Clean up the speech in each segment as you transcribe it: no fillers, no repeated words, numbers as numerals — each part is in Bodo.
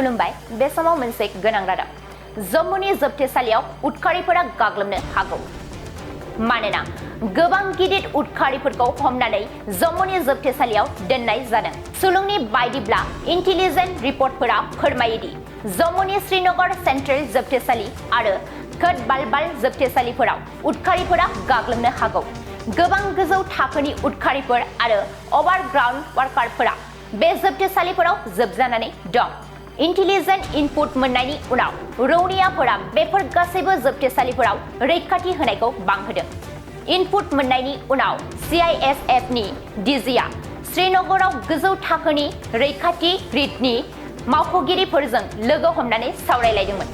खुलुमबाय बे समाव मोनसे गोनां रादाब जम्मुनि जोबथेसालियाव उदखारिफोरा गाग्लोबनो हागौ मानोना गोबां गिदिर उदखारिफोरखौ हमनानै जम्मुनि जोबथेसालियाव दोननाय जादों सुलुंनि बायदिब्ला इन्टेलिजेन्स रिपर्टफोरा फोरमायोदि जम्मुनि श्रीनगर सेन्ट्रेल जोबथेसालि आरो कटबालबाल जोबथेसालिफोराव उदखारिफोरा गाग्लोबनो हागौ गोबां गोजौ थाखोनि उदखारिफोर आरो अभारग्राउन्ड वार्कारफोरा बे जोबथेसालिफोराव जोबजानानै दं इन्टेलिजेन्स इनपुट मोननायनि उनाव रौनियाफोरा बेफोर गासैबो जोबथेसालिफोराव रैखाथि होनायखौ बांहोदों इनपुट मोननायनि उनाव CISF नि DGआ श्रीनगराव गोजौ थाखोनि रैखाथि ग्रिडनि मावख'गिरिफोरजों लोगो हमनानै सावरायलायदोंमोन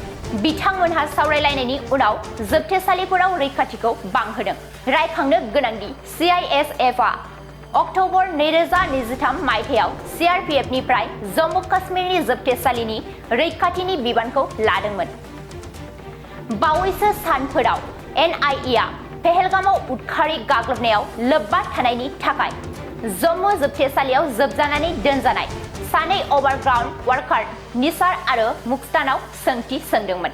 बिथांमोनहा सावरायलायनायनि उनाव जोबथेसालिफोराव रैखाथिखौ बांहोदों रायखांनो गोनांदि CISFआ अक्ट'बर 2023 मायथाइयाव CRPF निफ्राय जम्मु काश्मीरनि जोबथेसालिनि रैखाथिनि बिबानखौ लादोंमोन बावैसो सानफोराव NIA पहलगामाव उदखारि गाग्लोबनायाव लोब्बा थानायनि थाखाय जम्मु जोबथेसालियाव जोबजानानै दोनजानाय सानै अभारग्राउन्ड वार्कार निसार आरो मुक्तानाव सोंथि सोंदोंमोन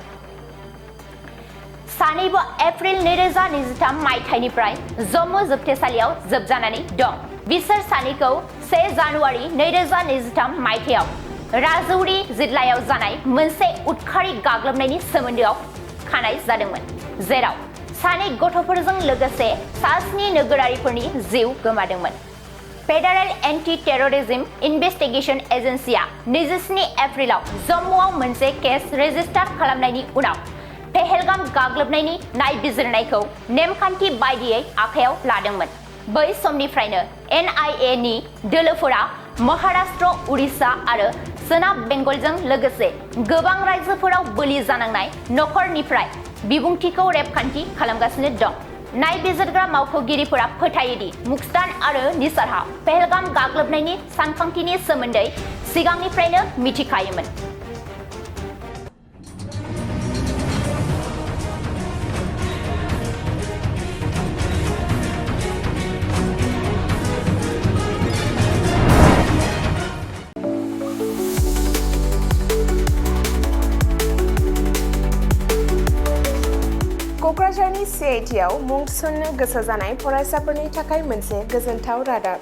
सानैबो एप्रिल 2023 मायथाइनिफ्राय जम्मु जोबथेसालियाव जोबजानानै दं बिसोर सानैखौ 1 जानुवारि 2023 मायथाइयाव राजौरी जिल्लायाव जानाय मोनसे उदखारि गाग्लोबनायनि सोमोन्दोआव खानाय जादोंमोन जेराव सानै गथ'फोरजों लोगोसे 7 नोगोरारिफोरनि जिउ गोमादोंमोन फेडारेल एन्टी टेररिज्म इनभेस्टिगेशन एजेन्सिया 27 एप्रिलाव जम्मुआव मोनसे केस रेजिस्टार खालामनायनि उनाव पहलगाम गाग्लोबनायनि नायबिजिरनायखौ नेमखान्थि बायदियै आखायाव लादोंमोन बै समनिफ्रायनो NIA नि दोलोफोरा महाराष्ट्र उड़िसा आरो सोनाब बेंगलजों लोगोसे गोबां रायजोफोराव बोलि जानांनाय नखरनिफ्राय बिबुंथिखौ रेबगान्थि खालामगासिनो दं नायबिजिरग्रा मावख'गिरिफोरा फोथायोदि मुक्तान आरो निसारहा पहलगाम गाग्लोबनायनि सानखांथिनि सोमोन्दै सिगांनिफ्रायनो मिथिखायोमोन क'क्राझारनि CITआव मुं थिसननो गोसो जानाय फरायसाफोरनि थाखाय मोनसे गोजोनथाव रादाब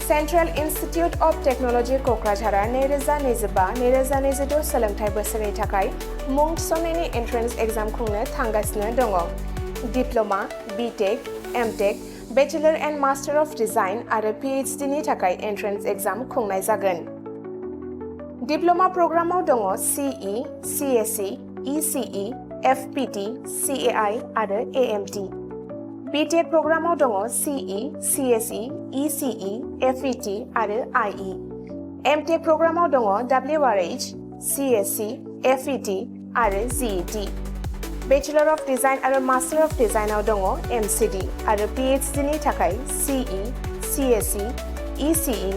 सेन्ट्रेल इन्स्टिटिउट अफ टेक्न'लजि क'क्राझारआ 2025-2026 सोलोंथाइ बोसोरनि थाखाय मुं थिसननायनि एन्ट्रेन्स एग्जाम खुंनो थांगासिनो दङ diploma BTech MTech bachelor and master of design आरो PhD नि थाखाय एन्ट्रेन्स एग्जाम खुंनाय जागोन डिप्ल'मा प्रग्रामाव दङ CE CSE ECE FPT CAI आरो AMT BTech प्रग्रामाव दङ CE CSE ECE FET आरो IE MTech प्रग्रामाव दङ WRH CSE FET आरो GET बेचेलर अफ डिजाइन आरो मास्टार अफ डिजाइनआव दङ MCD आरो PhD नि थाखाय CE CSE ECE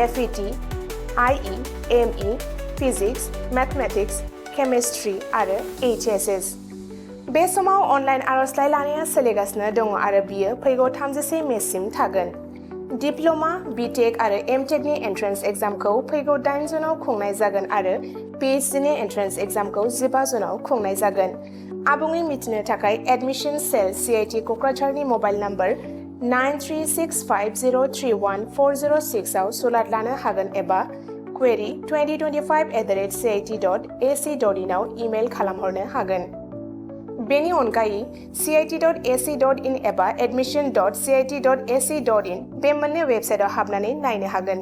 FET IE ME physics mathematics chemistry आरो HSS बे समाव अनलाइन आर'जलाइ लानाया सोलिगासिनो दङ आरो बियो फैगौ 31 मेसिम थागोन डिप्ल'मा BTech आरो MTech नि एन्ट्रेन्स एग्जामखौ फैगौ 8 जुनाव खुंनाय जागोन आरो PhD नि एन्ट्रेन्स एग्जामखौ 15 जुनाव खुंनाय जागोन आबुङै मिथिनो थाखाय एडमिशन सेल CIT क'क्राझारनि मबाइल नम्बर 9365031406 आव सुलाद लानो हागोन एबा query 2025@cit.ac.in आव इमेल खालामहरनो हागोन बेनि अनगायै cit.ac.in एबा admission.cit.ac.in बे मोननै वेबसाइटआव हाबनानै नायनो हागोन